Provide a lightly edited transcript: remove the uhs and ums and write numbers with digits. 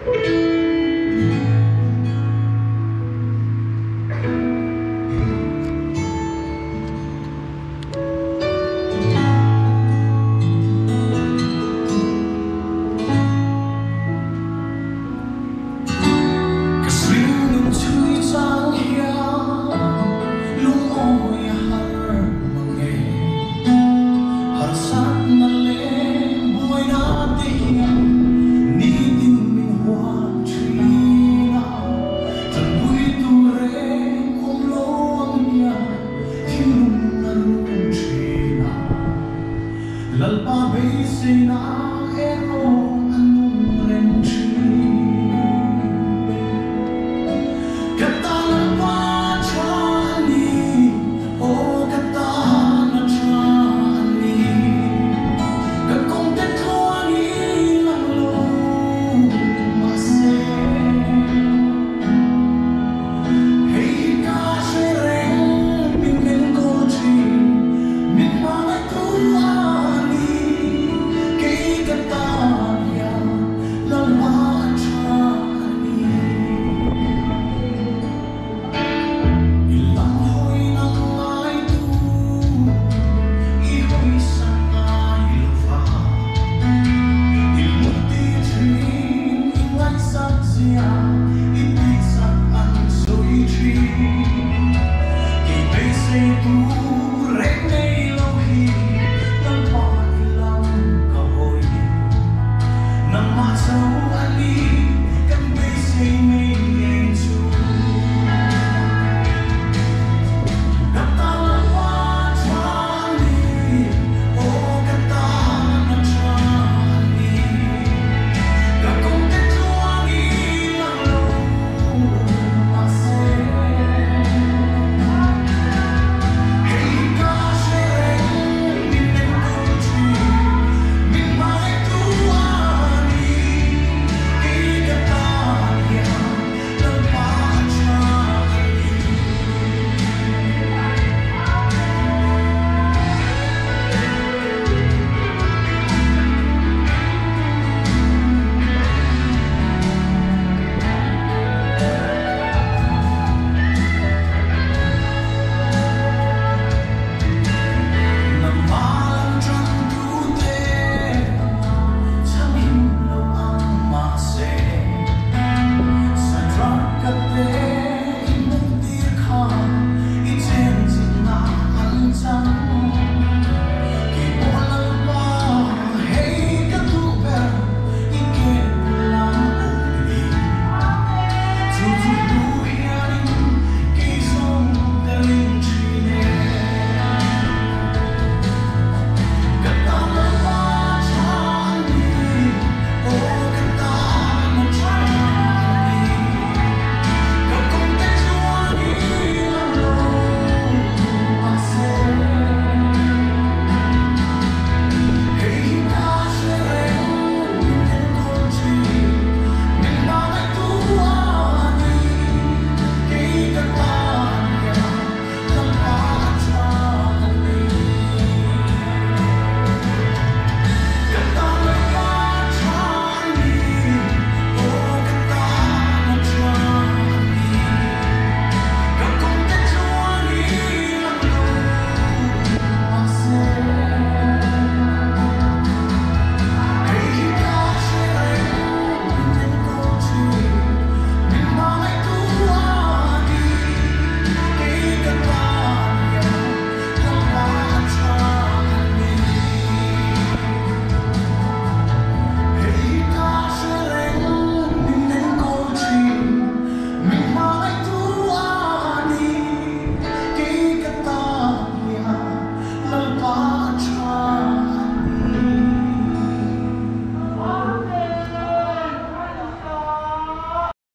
Ka hringnun chhui chang hian lungawi a har mang e. Harsatna leh buaina te hian nitin min huat thin a, tanpui tur reng awm lo ang hian thinlung a rum thin a. Lalpa beiseina erawh a nung reng thin. Ka tan Lalpa tha a ni, aw ka tan a tha a ni. Ka kawngte tluan i lang lo mahse. Hei hi ka hre reng, min enkawl thin, min hmangaihtu a ni. Kei ka tan hian Lalpa a tha a ni. I lam hawi nang ngaitu, i hawisan ngai lo va. I muti thin, i ngaihsak zia, i tihsak an sawi thin. Kei beisei tur reng nei lo hi Lalpa i lam ka hawi. Nangmah chauh a ni kan beisei.